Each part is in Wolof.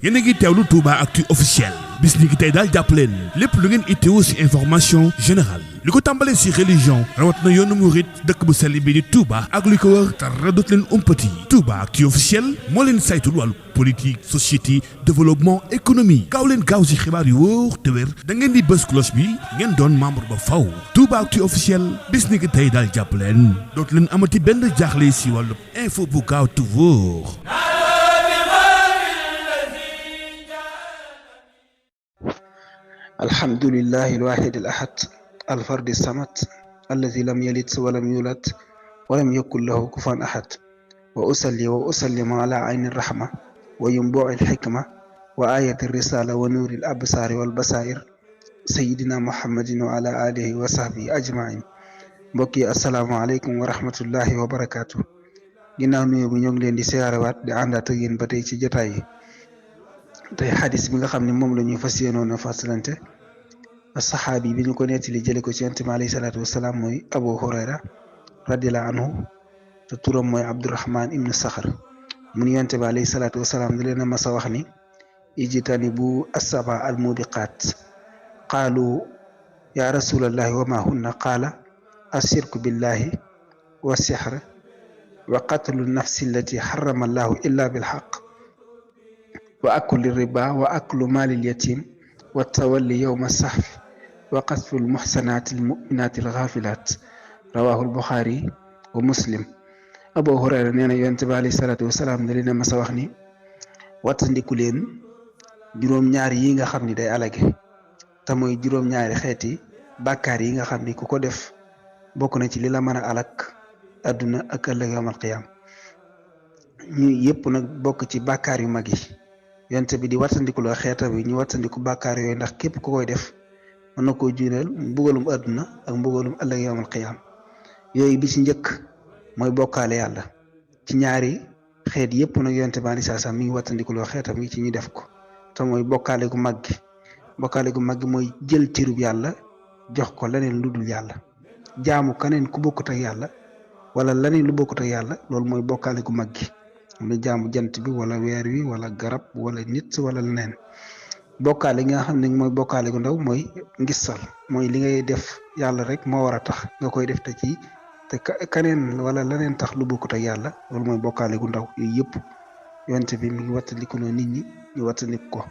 yéen a ngi teewlu Touba Actu officiel bis ni ki tey daal jàpp leen lépp lu ngeen itteewu ci information générale li ko tàmbalee ci religion rawat na yoonu murit dëkk bu sell bi di Touba ak li ko wër dara dootu leen umpati Touba Actu officiel moo leen saytul wàllu politique société développement économie gaaw leen gaaw ci xibaar yu wóor te wér da ngeen di bës cloche bi ngeen doon membre ba faw Touba Actu officiel bis ni ki tey daal jàpp leen dootu leen amati benn jaaxle ci wàllu info bu gaaw te wóor. الحمد لله الواحد الأحد الفرد الصمد الذي لم يلد ولم يولد ولم يكن له كفوا أحد وأصلي وأسلم على عين الرحمة وينبوع الحكمة وآية الرسالة ونور الأبصار والبصائر سيدنا محمد وعلى آله وصحبه أجمعين mbokki asalaamaaleykum wa rahmatullahi wa barakaatu ginnaaw nuyu bi ñoo ngi leen di siyaarewaat di àndaat ak yéen ba tey ci jotaay yi tey xadis bi nga xam ne moom la ñuy fas yéenoon a fasalante saxaabi bi ñu ko nettali jële ko ci yonent bi alayhi salaatu wasalaam mooy Abu Hurayra radiyallahu anhu te turam mooy Abdurahman ibnu Saxar mu ni yonent bi alayhi salaatu wasalaam di leen a mas a wax ni ijtanibu as-sab'a al-mubiqaat qaalu ya rasulallahi wa ma hunna qaala الشرك بالله والسحر وقتل النفس التي حرم الله إلا بالحق وأكل الربا وأكل مال اليتيم والتولي يوم السحف وقذف المحسنات المؤمنات الغافلات رواه البخاري ومسلم أبو هريرة نينا يونت عليه الصلاة والسلام دلنا مسا waxni watandiku leen juróom ñaar yi nga xamni day alage ta moy juróom ñaari xéeti bakkar yi nga xamni ku ko def bokk na ci li la mën a alak àdduna ak ëllëg yawmal qiyaam ñu yëpp nag bokk ci bàkkaar yu mag yi yonte bi di wattandiku loo xeeta bi ñu wattandiku bàkkaar yooyu ndax képp ku koy def mën na koo jural mbugalum àdduna ak mbugalum ëllëg yawmal qiyaam yooyu bi ci njëkk mooy bokkaale yàlla ci ñaari xeet yëpp nag yonte bi alayhi salaam mi ngi wattandiku loo xeetam yi ci ñu def ko te mooy bokkaale gu mag gi mooy jël cërub yàlla jox ko leneen lu dul yàlla jaamu kaneen ku bokkut ak yàlla wala leneen lu bokkut ak yàlla loolu mooy bokkaale gu mag gi am jaamu jant bi wala weer wi wala garab wala nit wala leneen bokkaale gi nga xam ne mooy bokkaale gu ndaw mooy ngistal mooy li ngay def yàlla rek moo war a tax nga koy def te kaneen wala leneen tax lu bokkut ak yàlla loolu mooy bokkaale gu ndaw yooyu yëpp yonte bi mi ngi wattandiku nit ñi ñu wattandiku ko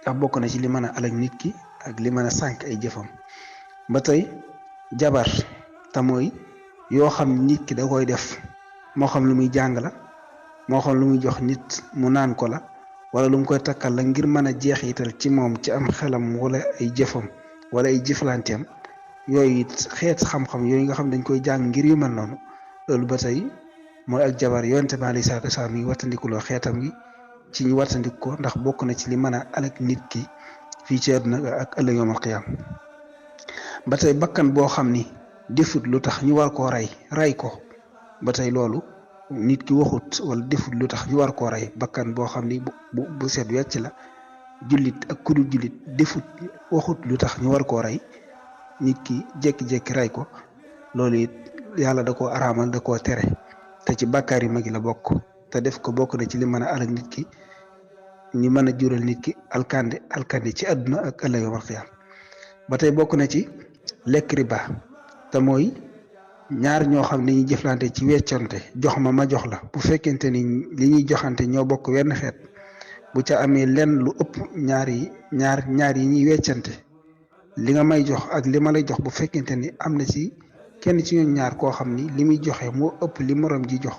ndax bokk na ci li mën a alak nit ki ak li mën a sànq ay jëfam ba tey jabar te mooy yoo xam nit ki da koy def moo xam lu muy jàng la moo xam lu muy jox nit mu naan ko la wala lu mu koy takkal la ngir mën a jeexital ci moom ci am xelam wala ay jëfam wala ay jëflanteem yooyu it xeet xam-xam yooyu nga xam dañ koy jàng ngir yu mel noonu loolu ba tey mooy ak jabar yonte bi alayhi salaatu wasalaam yi wattandikuloo xeetam yi ci ñu wattandiku ko ndax bokk na ci li mën a alak nit ki fii ci àdduna ak ëllëg yawmal qiyaam ba tey bakkan boo xam ni defut lu tax ñu war koo rey ko ba tey loolu nit ki waxut wala defut lu tax ñu war koo rey bakkan boo xam ni bu set wecc la jullit ak kudul jullit defut waxut lu tax ñu war koo rey nit ki jékki-jékki rey ko loolu it yàlla da koo araamal da koo tere te ci bàkkaar yu mag yi la bokk te def ko bokk na ci li mën a alak nit ki ñu mën a jural nit ki alkande ci àdduna ak ëllëg yawmal qiyaam ba tey bokk na ci lekk riba te mooy ñaar ñoo xam ne ñuy jëflante ci wecconte jox ma jox la bu fekkente ni li ñuy joxante ñoo bokk wenn xeet bu ca amee lenn lu ëpp ñaar yi ñuy weccante li nga may jox ak li ma lay jox bu fekkente ni am na ci kenn ci ñoom ñaar koo xam ni li muy joxe moo ëpp li morom ji jox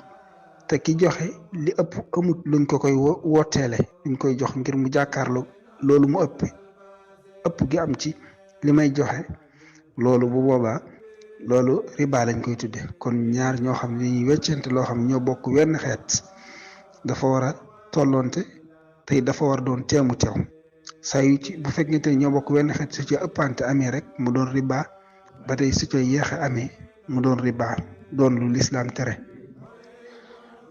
te ki joxe li ëpp amut luñ ko koy wooteele luñ koy jox ngir mu jàkkaarloo loolu mu ëpp gi am ci li may joxe loolu bu boobaa loolu riba lañ koy tudde kon ñaar ñoo xam ne dañuy weccante loo xam ne ñoo bokk wenn xeet dafa war a tolloonte tey dafa war doon teew saa yu ci bu fekkente ne ñoo bokk wenn xeet su ci ëppante amee rek mu doon riba ba tey su ci yeexe amee mu doon riba doon lu lislaam tere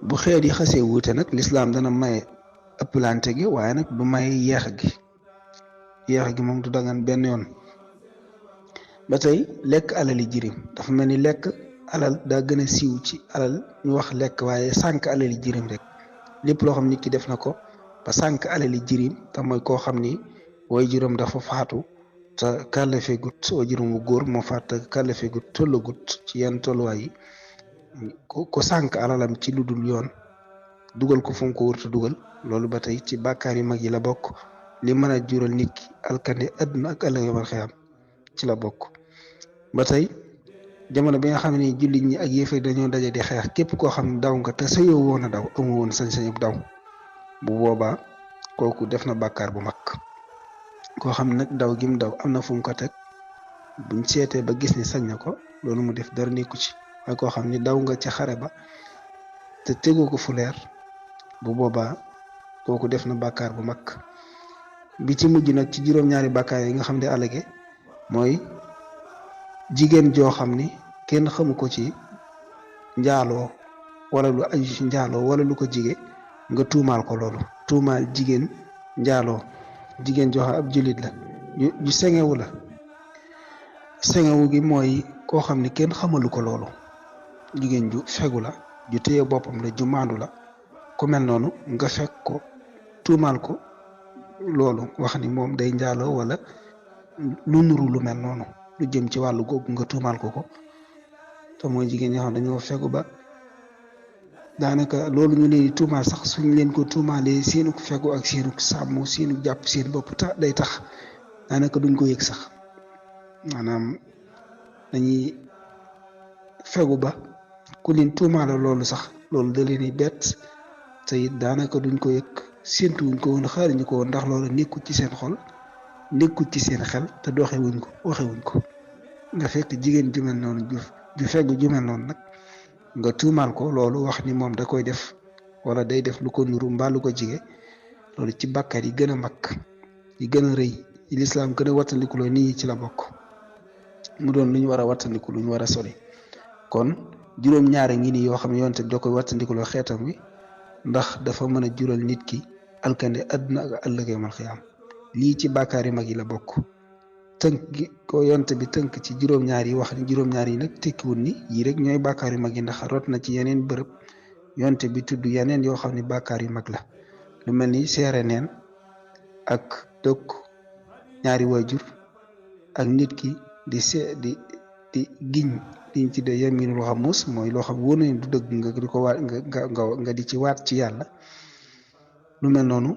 bu xeet yi xasee wuute nag lislaam dana maye ëpplante gi waaye nag du maye yeex gi moom du dagan benn yoon ba tey lekk alali jirim dafa mel ni lekk alal daa gën a siiw ci alal ñu wax lekk waaye sànq alali jirim rek lépp loo xam nit ki def na ko ba sànq alali jirim te mooy koo xam ni way juróom dafa faatu te kàllafe gut way juróom wu góor moo faat te kàllafe gut tollagut ci yenn tolluwaay yi ko sànq alalam ci lu dul yoon dugal ko fu mu ko wërta dugal loolu ba tey ci bàkkaar yu mag yi la bokk li mën a jural nit ki alkande àdduna ak ëllëg yomal xiyam ci la bokk. ba tey jamono bi nga xam ne jullit ñi ak yéefar dañoo daje di xeex képp koo xam ne daw nga te sëyoo woon a daw amu woon sañ-sañu daw bu boobaa kooku def na bàkkaar bu mag. koo xam ne nag daw gim daw am na fu mu ko teg buñ seetee ba gis ni sañ na ko loolu mu def dara nekku ci waaye koo xam ni daw nga ca xare ba te tegoo ko fu leer bu boobaa kooku def na bàkkaar bu mag. bi ci mujj nag ci juróom-ñaari bàkkaar yi nga xam ne alage mooy jigéen joo xam ni kenn xamu ko ci njaaloo wala lu aju ci njaaloo wala lu ko jige nga tuumaal ko loolu tuumaal jigéen njaaloo jigéen joo xam ab jullit la ju sengewu la sengewu gi mooy koo xam ni kenn xamalu ko loolu jigéen ju fegu la ju téye boppam la ju maandu la ku mel noonu nga fekk ko tuumaal ko loolu wax ni moom day njaaloo wala lu nuru lu mel noonu lu jëm ci wàllu googu nga tuumaal ko te mooy jigéen ñoo xam dañoo fegu ba daanaka loolu ñu leen di tuumaal sax suñ leen ko tuumaalee seenu fegu ak seenu sàmm seenu jàpp seen bopp day tax daanaka duñ ko yëg sax maanaam dañuy fegu ba ku leen tuumaale loolu sax loolu da leen di bett te it daanaka duñ ko yëg séentuwuñ ko woon xaariñu ko woon ndax loolu nekkul ci seen xol nekkul ci seen xel te doxewuñ ko waxewuñ ko nga fekk jigéen ju mel noonu ju fegu ju mel noonu nag nga tuumaal ko loolu wax ni moom da koy def wala day def lu ko nuru mbaa lu ko jige loolu ci bàkkaar yi gën a mag yi gën a rëy yi lislaam gën a wattandikuloo nit ñi ci la bokk mu doon lu ñu war a wattandiku lu ñu war a sori kon juróom-ñaari ngi nii yoo xam ne yonte bi da koy wattandikuloo xeetam wi ndax dafa mën a jural nit ki alkande àdduna ak ëllëg yawmal xiyaam lii ci bàkkaar yi mag yi la bokk tënk gi ko yonte bi tënk ci juróom-ñaar yi wax ni juróom-ñaar yi nag tekkiwul ni yii rek ñooy bàkkaar yu mag yi ndax rot na ci yeneen bërëb yonte bi tudd yeneen yoo xam ne bàkkaar yu mag la lu mel ni seere neen ak dëkk ñaari waajur ak nit ki di giñ liñ ci de yaminul xamuus mooy loo xam wóor nañ du dëgg nga di ko waat nga di ci waat ci yàlla lu mel noonu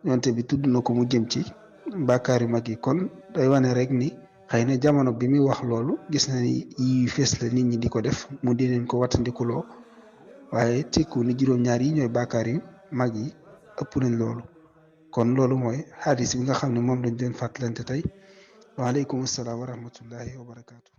yonte bi tudd na ko mu jëm ci bàkkaar yu mag yi kon day wane rek ni xëy na jamono bi muy wax loolu gis na ni yi fees la nit ñi di ko def mu di leen ko wattandikuloo waaye tekku ni juróom-ñaar yi ñooy bàkkaar yu mag yi ëpp nañ loolu kon loolu mooy xadis bi nga xam ne moom lañ doon fàttalante tey waaleykum salaam wa rahmatullahi wa barakaatu.